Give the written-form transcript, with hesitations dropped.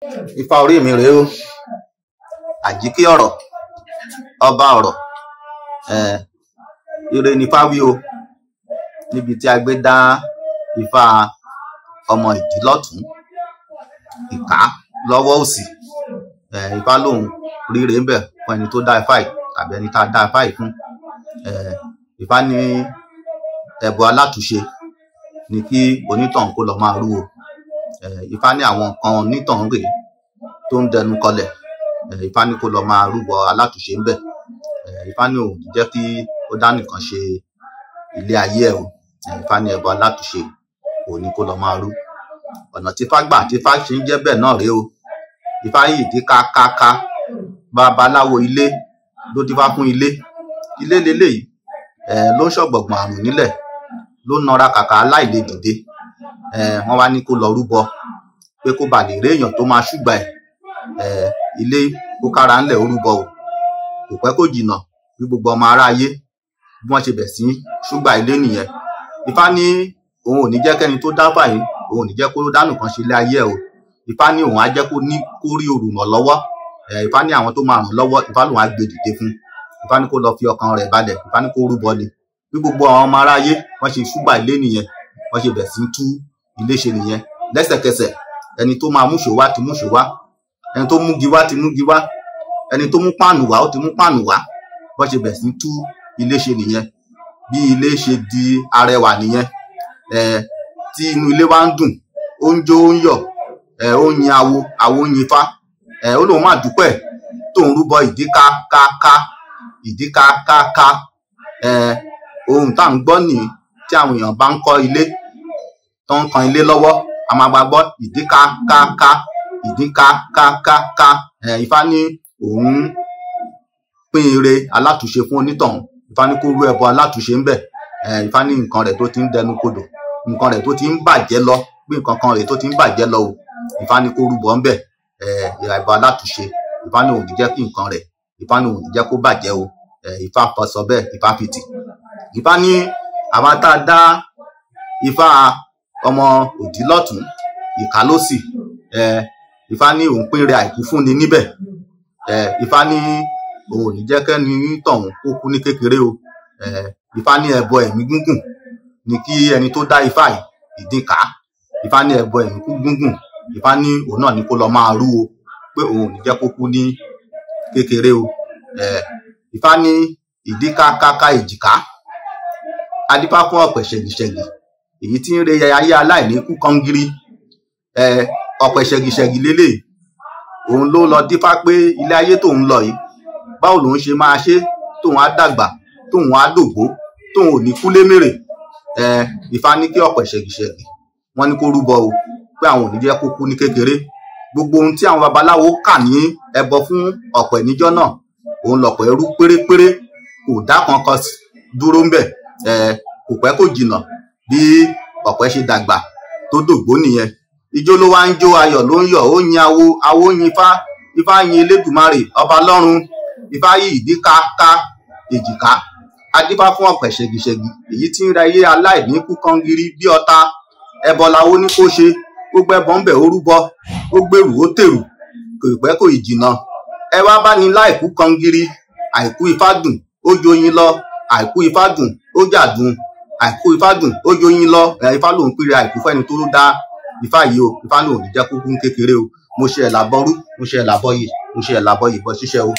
Ifá orí mi rèé o, àjíkí ọ̀rọ̀, ọba ọ̀rọ̀, ire nifá wí o. Níbi tí a gbé dá ifá ọmọ ìdí lọ́tùn, ìká lọ́wọ́ òsì. Ifá lòun ríre ńbẹ̀ fún ẹni tó dá ifá yìí tàbí ẹni tá a dá ifá yìí fún. Ifá ní ẹbọ alátúnṣe ni kí onítọ̀hún kó lọ máa rú o. Ifá ní àwọn nǹkan onítọ̀hún rèé tó ń dẹnu kọlẹ̀. Ifá ní kó lọ máa rúbọ alátúnṣe ńbẹ̀. Ifá ní òun ò ní jẹ́ kí ó dá nìkan ṣe ilé ayé ẹ̀ o. Ifá ní ẹbọ alátúnṣe òun ni kó lọ máa rú. Ọ̀nà tí Ifá gbà tí Ifá ṣe ń jẹ́ bẹ́ẹ̀ náà rèé o. Ifá yìí dí kákáká, babaláwo ilé ló dífá fún ilé. Ilé leléyìí, ló ń ṣọ̀gbọ̀gbọ̀n àrùn nílẹ̀, ló ń nara kàkà aláìlè dìde. Wọ́n wá ní kó lọ rúbọ pé kó ba lè rí èèyàn tó máa ṣùgbà ẹ̀. Ilé ó kára ńlẹ̀ ó rúbọ o. Kò pẹ́ kò jìnnà bí gbogbo ọmọ aráyé bí wọ́n ṣe bẹ̀ sí ṣúgbà ilé nìyẹn. Ifá ní òun ò ní jẹ́ kẹ́ni tó dáfá yìí, òun ò ní jẹ́ kó dá nìkan ṣe ilé ayé ẹ̀ o. Ifá ní òun á jẹ́ kó ní kó rí olùrànlọ́wọ́. Ifá ní àwọn tó máa ràn lọ́wọ́, Ifá lòun á gbé dìde fún. Ifá ní kó lọ fi ọkàn rẹ̀ balẹ̀, Ifá ní kó rúbọ ni. Bí gbogbo àwọn ọmọ aráyé wọ́n ṣe ṣúgbà ilé nìyẹn, wọ́n ṣe bẹ̀ sí tú ilé ṣe nìyẹn. Lẹ́sẹ̀kẹsẹ̀ ẹni tó máa múṣò wá ti múṣò wá, ẹni tó múgi wá ti múgi wá, ẹni tó mú páànù wá ó ti mú páànù wá. Bọ́n ṣe bẹ̀ sí tú ilé ṣe nìyẹn. Bí ilé ṣe di arẹwà nìyẹn. Tí inú ilé wa ń dùn, ó ń jó, ó ń yọ̀, ó ń yin awo, awo ń yin Ifá. Ó lóun máa dúpẹ́ tóun rúbọ ìdí kákáká, ìdí kákáká. Ohun tá à ń gbọ́ nìyí tí àwọn èèyàn bá ń kọ́ ilé, tó ń kan ilé lọ́wọ́, a máa máa gbọ́ ìdí kákáká, ìdí kákákáká. Ifá ní òun pín ire alátúnṣe fún onítọ̀hún. Ifá ní kó rú ẹbọ alátúnṣe ńbẹ̀. Ifá ní nǹkan rẹ̀ tó ti ń dẹnu kodò, nǹkan rẹ̀ tó ti ń bàjẹ́ lọ, pé nǹkan kan rẹ̀ tó ti ń bàjẹ́ lọ o. Ifá ní kó rúbọ ńbẹ̀. Ẹbọ alátúnṣe. Ifá ní òun ò ní jẹ́ kí nǹkan rẹ̀, Ifá ní òun ò ní jẹ́ kó bàjẹ́ o. Ifá sọ bẹ́ẹ̀, Ifá fi tì. Ifá ní àwa tá a dá Ifá ọmọ òdí lọ́tùn, ìká lósì. Ifá ní òun pín ire àìkú fúnni níbẹ̀. Ifá ní òun ò ní jẹ́ kẹ́ni tọ̀hún kó kú ní kékeré o. Ifá ní ẹbọ ẹ̀mí gígùn ni kí ẹni tó dá Ifá yìí ìdínkà. Ifá ní ẹbọ ẹ̀mí gígùn, Ifá ní òun náà ni kó lọ máa rú o, pé òun ò ní jẹ́ kó kú ní kékeré o. Ifá ní ìdí kákáká èjìká, adífá fún ọ̀pẹ̀ ṣẹ̀gìṣẹ̀gì, èyí tí ń re ayé aláìní kú kọ́ngírí. Ọ̀pẹ̀ ṣẹ̀gìṣẹ̀gì lélẹ̀, òun ló lọ dífá pé ilé ayé tóun lọ yìí, báwo lòun ṣe máa ṣe tóun á dàgbà, tóun á dògbó, tóun ò ní kú lémèrè. Ifá ní kí ọ̀pẹ̀ ṣẹ̀gìṣẹ̀gì wọ́n ní kó rúbọ o, pé àwọn ò ní jẹ́ kó kú ní kékeré. Gbogbo ohun tí àwọn babaláwo kà ní ẹbọ fún ọ̀pẹ̀ níjọ́ náà, òun lọ̀pẹ̀ rú pérépéré, kò dá kankan dúró ńbẹ̀. Kò pẹ́ kò jìnnà bí ọ̀pẹ̀ ṣe dàgbà tó dògbó nìyẹn. Ijó ló wá ń jó, ayọ̀ ló ń yọ̀, ó yin awo, awo yin Ifá, Ifá yin Elédùmarè ọba lọ́run. Ifá yìí ìdí káká èjìká, adífá fún ọ̀pẹ̀ ṣẹ̀gìṣẹ̀gì, èyí tí ń ra ayé aláìní kú kọ́ngírí bí ọta. Ẹbọ lawó ní kó ṣe, ó gbẹ́bọ ńbẹ̀ ó rúbọ, ó gbèrú ó tèrú, kò pẹ́ kò ì jìnnà. Ẹ wá bá ní láìkú kọ́ngírí, àìkú Ifá dùn, ó joyin lọ, àìkú Ifá dùn, ó jàdùn, àìkú Ifá dùn, ó joyin lọ. Ifá lòun pínre àìkú fẹ́ni tó dá Ifá yìí o. Ifá lòun ò ní jẹ́ kó kú ní kékeré o. Mo ṣe ẹ̀là bọrú, mo ṣe ẹ̀là bọyè, mo ṣe ẹ̀là bọyè bọ ṣíṣẹ́ o.